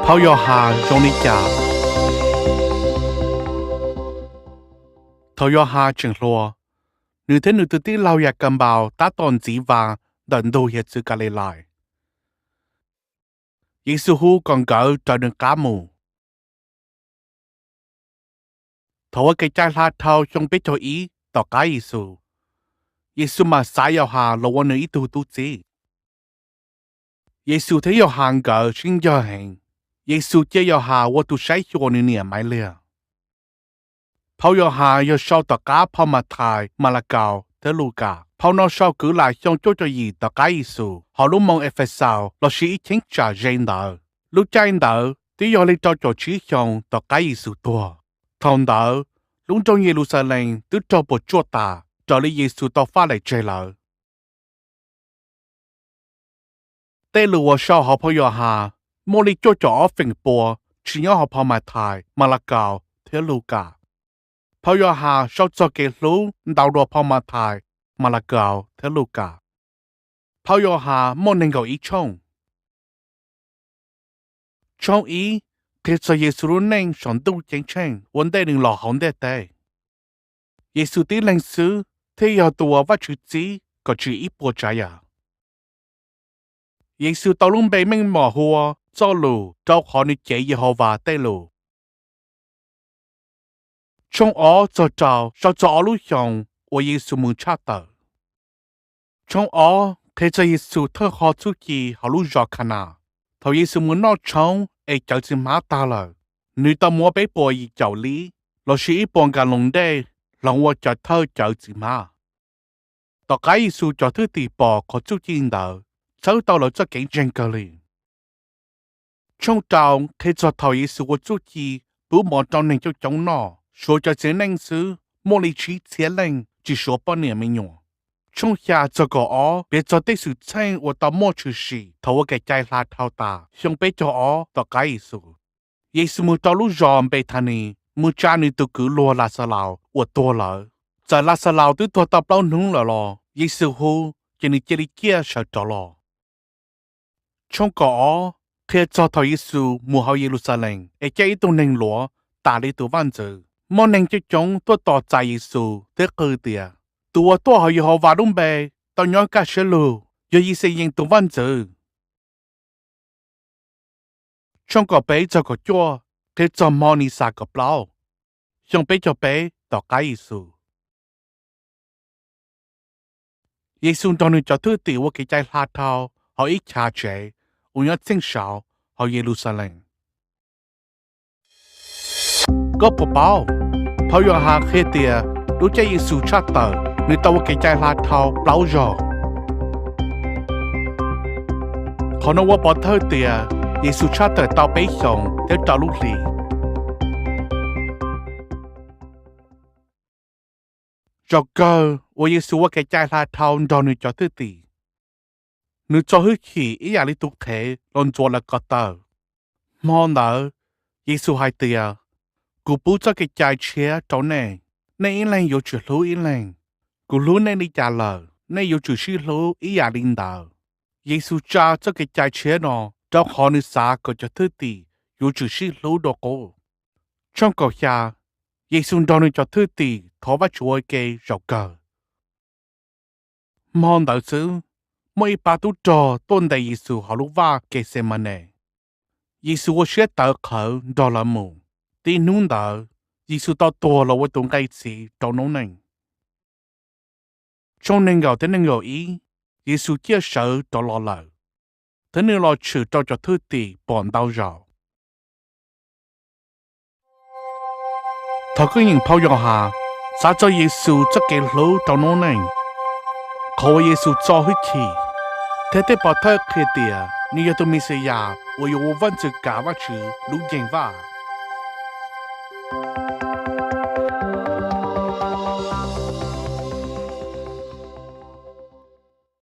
Phau Yauhas zoo li cas? Thaum Yauhas tseem hluas, nws thiab nws tus tij laug Yakaunpaus tab tom ntxiv vas ntawm ntug hiav txwv Kalilais. Yexus hu kom nkawd raws nws qab mus. Thaum ua Kev cai Hla Dhau xyoo peb caug ib tom qab Yexus, Yexus mam xaiv Yauhas los ua nws ib tug tub txib. Yexus thiab Yauhas nkawd sib ncawg heev. Yexus cia Yauhas ua tus saib xyuas nws niam Maivliag. Phau Yauhas yog sau tom qab phau Mathais, Malakaus thiab Lukas. Phau no sau kwv lam xyoo cuaj caum yim tom qab Yexus hauv lub moos Efexaus lossis ib cheeb tsam ze ntawd. Lub caij ntawd twb yog li rau caum tsib xyoos tom qab Yexus tuag. Thaum ntawd, lub nroog Yeluxalees twb raug puas tsuaj tas raws li Yexus tau faj lem tseg lawm. Tej lus uas sau hauv phau Yauhas muaj li cuaj caum ob feem pua tsis nyob hauv phau Mathais, Malakaus thiab Lukas. Phau Yauhas sau txog kev hlub ntau dua phau Mathais, Malakaus thiab Lukas. Phau Yauhas muaj nees nkaum ib tshooj. Tshooj ib qhia txog Yexus lub neej saum ntuj ceeb tsheej ua ntej nws los hauv ntiaj teb. Yexus tib leeg xwb thiaj yog tus uas Vajtswv txib kom tsim ib puas tsav yam. Yexus tau lub npe meej mom hu ua Txojlus rau qhov nws cev Yehauvas tej lus. Tshooj ob txog rau sau txog ob lub xyoos uas Yexus mus tshaj tawm. Tshooj ob qhia txog Yexus thawj qhov txuj ci hauv lub zos Khanas. Thaum Yexus mus noj tshoob es cawv txiv hmab tag lawm, nws tau mus ua peb puas yim caum liv lossis ib puas nkas loos dej hloov ua cov thawj cawv txiv hmab. Tom qab Yexus cov thwj tim pom qhov txuj ci ntawd, txhawb tau lawv txoj kev ntseeg kawg li. Tshooj rau qhia txog thaum Yexus ua txuj ci pub mov rau neeg coob coob noj, suav cov txiv neej xwb muaj li tsib txhiab leej tsis suav poj niam me nyuam. Tshooj xya txog kaum ob piav txog tej xwm txheej uas tau muaj tshwm sim thaum ua Kev cai Hla Dhau tas xyoo peb caug ob tom qab Yexus. Yexus mus rau lub zos Npethanis mus tsa nws tus kwv luag Laxalaus uas tuag lawm. Txawm Laxalaus twb tuag tau plaub hnub lawm los Yexus hu ces nws cia li ciaj sawv rov los. Tshooj kaum ob qhia txog thaum Yexus mus hauv Yeluxalees es caij ib tug neeg luav tas li tus vaj ntxwv. Muaj neeg coob coob tuaj tos txais Yexus thiab qw tias, Tus uas tuaj hauv Yehauvas lub npe tau nyob kaj siab lug, yog Yixayees tus vaj ntxwv. Tshooj kaum peb txog kaum cuaj qhia txog hmo Nixas kaum plaub, xyoo peb caug peb tom qab Yexus. Yexus nrog nws cov thwj tim ua Kev cai Hla Dhau hauv ib chav tsev uas nyob txheej saud hauv Yeluxalees. Koj puas paub, phau Yauhas qhia tias lub caij Yexus tshaj tawm, nws tau ua Kev cai Hla Dhau plaub zaug. Qhov no ua pov thawj tias Yexus tshaj tawm tau peb xyoos thiab rau lub hlis. Zaum kawg uas Yexus ua Kev cai Hla Dhau nrog nws cov thwj tim, nws txo hwj chim ib yam li tus qhev los ntxuav lawv ko taw. Hmo ntawd, Yexus hais tias, Kuv pub txoj kev cai tshiab rau nej, nej ib leeg yuav tsum hlub ib leeg. Kuv hlub nej li cas lawm, nej yuav tsum sib hlub ib yam li ntawd. Yexus tsa txoj kev cai tshiab no rau qhov nws xav kom cov thwj tim yuav tsum sib hlub dua qub. Tshooj kaum xya, Yexus nrog nws cov thwj tim thov Vajtswv ua ke zaum kawg. Hmo ntawd xwb, muaj ib pab tub rog tuaj ntes Yexus hauv lub vaj Kexemanes. Yexus ua siab tawv qhawv nrog lawv mus. Tib hnub ntawd, Yexus tau tuag los ua tus nqe txiv rau noob neej. Tshooj nees nkaum thiab nees nkaum ib, Yexus ciaj sawv rov los lawm, thiab nws los tshwm rau cov thwj tim pom ntau zaus. Thov koj nyeem phau Yauhas, xav txog Yexus txoj kev hlub rau noob neej, qhov uas Yexus txo hwj chim, thiab tej pov thawj qhia tias nws yog tus Mexiyas uas yuav ua vaj ntxwv kav Vajtswv lub nceeg vaj.